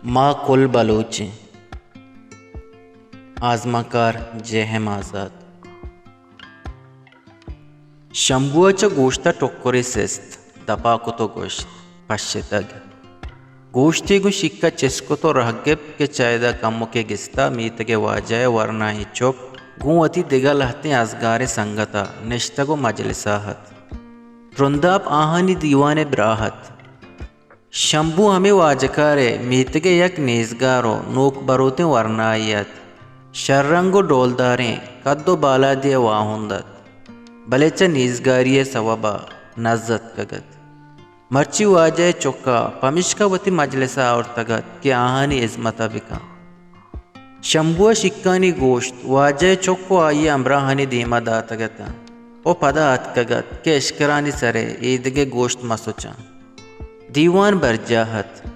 ما کل بلوچ ایں۔ آزمانکار جے ایم آزات۔ شمبو ءَ چہ گوشت ءَ ٹکرے سست، دپ ءَ کت ءُ گوشت، پشتگ۔ گوشتے گوں شیک ءَ چست کت ءُ رہ گپت کہ چہ ادا کمکے گستا میتگ ءِ واجہ ءِ ورنائیں چک گوں وتی دگہ لہتیں ازگاریں سنگت ءَ نشتگ ءُ مجلس ءَ اَت۔ ترنداپ آہانی دیوان ءِ براہ اَت۔ شمبو ہمے واجکار ءِ میتگ ءِ یک نیزگار ءُ نوک بروتیں ورنائے اَت۔ شررنگ ءُ ڈولداریں کد ءُ بالادے ءِ واہند اَت، بلے چہ نیزگاری ءِ سوب ءَ نزّ اتکگ اَت۔ مرچی واجہ ءِ چک ءَ پمیشکا وتی مجلس ءَ آورتگ اَت کہ آہانی ہزمت ءَ بکن۔ شمبو ءَ شیکانی گوشت، واجہ ءِ چک ءُ آئی ءِ ہمراہانی دیم ءَ داتگ اَت ءُ پدا اتکگ اَت کہ اشکرانی سر ءَ ایدگہ گوشت مہ سچاں۔ دیوان برجاہ اَت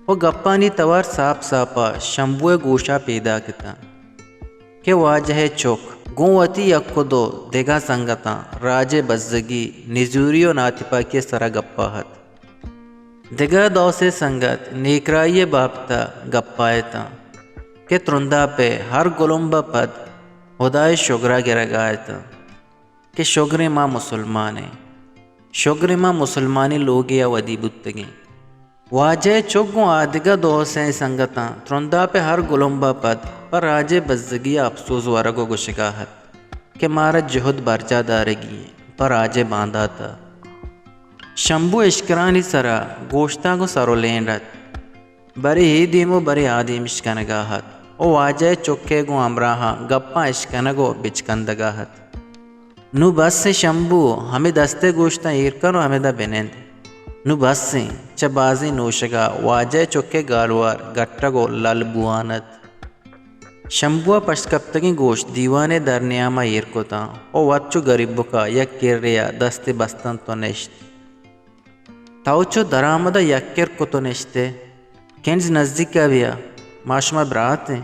ءُ گپانی توار ساپ ساپ ءَ شمبو ءِ گوش ءَ پیداک اِت اَنت کہ واجہ ءِ چک گوں وتی یک ءُ دو دگہ سنگتاں راج ءِ بزگی، نزوری ءُ ناتپاکی ءِ سر ءَ گپ ءَ اَت۔ دگہ دو سے سنگت نیکرائی ءِ بابت ءَ گپ ءَ اِت اَنت کہ ترنداپ ءِ ہر گلمب ءَ پد ہدا ءِ شگر ءَ گرگ ءَ اِت اَنت کہ شگریں ما مسلمان ایں، شگریں ما مسلمانیں لوگے ءَ ودی بوتگ ایں۔ واجہ ءِ چک گوں آ دگہ دو سے سنگتاں ترنداپ ءِ ہر گلمب ءَ پد پہ راج ءِ بزگی ءَ اپسوز ورگ ءُ گوشگ ءَ اَت کہ مارا جہد برجاہ دارگی اِنت پہ راج ءِ باندات ءَ۔ شمبو اشکرانی سر ءَ گوشتاں گوں سر ءُ لینڈ اَت، برے اے دیم ءُ برے آ دیم اشکنگ ءَ اَت ءُ واجہ ءِ چک ءِ گوں ہمراہاں گپاں اشکنگ ءُ بچکندگ ءَ اَت۔ نوں بس ایں شمبو، ہمے دست ءِ گوشتاں ایر کن ءُ ہمدا بنند۔ نوں بس ایں۔ چہ بازیں نوشگ ءَ واجہ ءِ چک ءِ گالوار گٹگ ءُ لل بوان اَت۔ شمبو ءَ پشت کپتگیں گوشت دیوان ءِ درنیام ءَ ایر کت اَنت ءُ وت چو گریبک ءَ یک کرے ءَ دست ئے بست اَنت ءُ نشت۔ تو چو درآمد ءَ یک کر کت ءُ نشت ئے۔ کنز نزیک ءَ بیا، ما شما برات ایں۔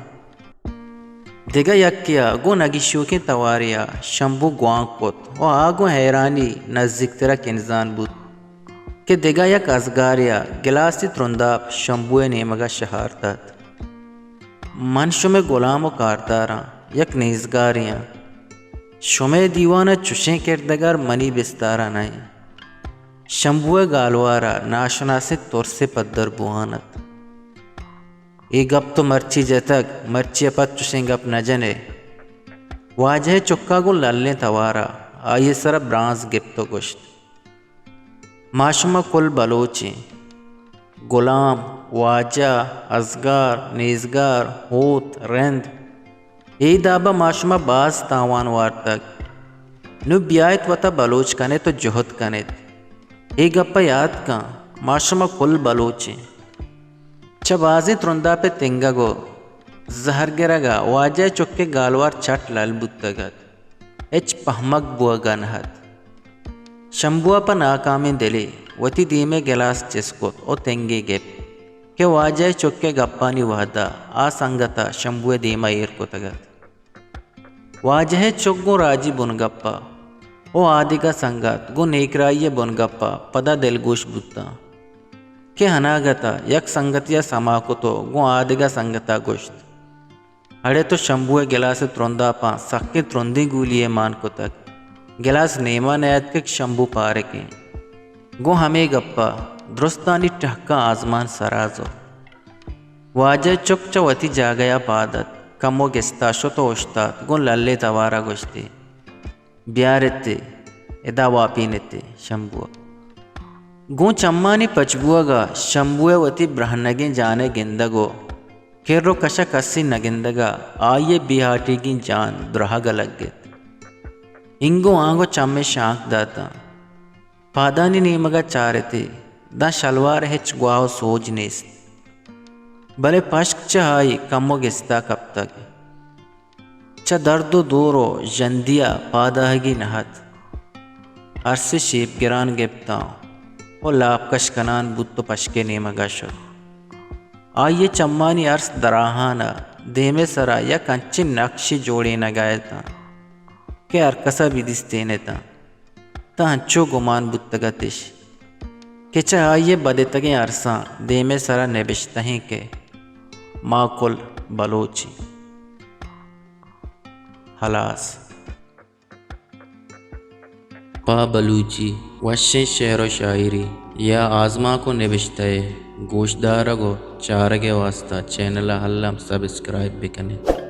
دگہ یکے ءَ گوں نگیشوکیں توارے ءَ شمبو گوانک کت ءُ آ گوں حیرانی نزیکتر ءَ کنزان بوت کہ دگہ یک ازگارے ءَ گلاسے ترنداپ شمبو ءِ نیمگ ءَ شہارت اَت۔ من شمئے گلام ءُ کاردار آں، یک نیزگارے آں۔ شمئے دیوان ءَ چشیں کردگار منی بستار ءَ نہ اِنت۔ شمبو ءِ گالوار ءَ ناشناسیں ترسے پدر بوان اَت۔ اے گپ تو مرچی جتگ، مرچی ءَ پد چشیں گپ نہ جن ئے۔ واجہ ءِ چک ءَ گوں للیں توار ءَ آئی ءِ سر ءَ برانز گپت ءُ گوشت، ما شما کل بلوچ ایں۔ گلام، واجہ، ازگار، نیزگار، ہوت، رند، اے داب ءَ ما شما باز تاوان وارتگ۔ نوں بیایت وت ءَ بلوچ کن ات ءُ جہد کن ات۔ اے گپ ءَ یات کن، ما شما کل بلوچ ایں۔ چہ بازیں ترنداپ ءِ تنگگ ءُ زہرگرگ ءَ واجہ ءِ چک ءِ گالوار چٹ لل بوتگ اَت۔ ہچ پہمگ بوگ ءَ نہ اَت۔ شمبو ءَ پہ ناکامیں دلے وتی دیم ءِ گلاس چست کت ءُ تنگے گپت کہ واجہ ءِ چک ءِ گپانی وہد ءَ آ سنگت ءَ شمبو ءِ دیم ءَ ایر کتگ اَت۔ واجہ ءِ چک گوں راجی بنگپ ءَ ءُ آ دگہ سنگت گوں نیکرائی ءِ بنگپ ءَ پدا دلگوش بوتاں کہ اناگت ءَ یک سنگتے ءَ سما کت ءُ گوں آ دگہ سنگت ءَ گوشت، اڑے تو شمبو ءِ گلاس ءِ ترنداپاں سکیں ترندیں گولی یے مان کتگ۔ گلاس نیم ءَ نیاتکگ، شمبو پارکیں۔ گوں ہمے گپ ءَ درستانی ٹہکاں آزمان سرا زرت۔ واجہ ءِ چک چہ وتی جاگہ ءَ پاد ات، کمو گستا شت ءُ اوشتات، گوں للیں توار ءَ گوشتی، بیار اتے، ادا واپین اتے۔ شمبو ءَ گوں چمانی پچ بوگ ءَ شمبو ءِ وتی برہنگیں جان ءِ گندگ ءُ کر ءُ کش ءَ کسی نہ گندگ ءَ آئی ءِ بے ہاٹیگیں جان دراہگ ءَ لگت۔ اینگو آنگو چمے شانک داتاں۔ پادانی نیمگ ءَ چارتی، داں شلوار ءَ ہچ گواہ ءُ سوج نیست۔ بلے پشک چہ آئی کمو گستا کپتگ۔ چہ درد ءُ دور ءُ ژندی ءَ پاداہگی نہ ات۔ ارس ءِ شیپ گران گپتاں ءُ لاپ کش کنان بوت ءُ پشک ءِ نیمگ ءَ شت۔ آئی ءِ چمانی ارس دراہان ءَ دیم ءِ سرا یک انچیں نقشے جوڑینگ ءَ اتاں کہ ہرکس ءَ بہ دیستین اتاں۔ تاں انچو گمان بوتگ اتش کہ چہ آئی ءِ بدتگیں ارساں دیم ءِ سرا نبشتہ ایں کہ ما کل بلوچیں۔ ہلاس۔ پہ بلوچی وشیں شعر و شاعری یا آزمانک و نبشتہ ءِ گوشدارگ و چارگ ءِ واستہ چینل ءَ الم سبسکرائب بہ کن ات۔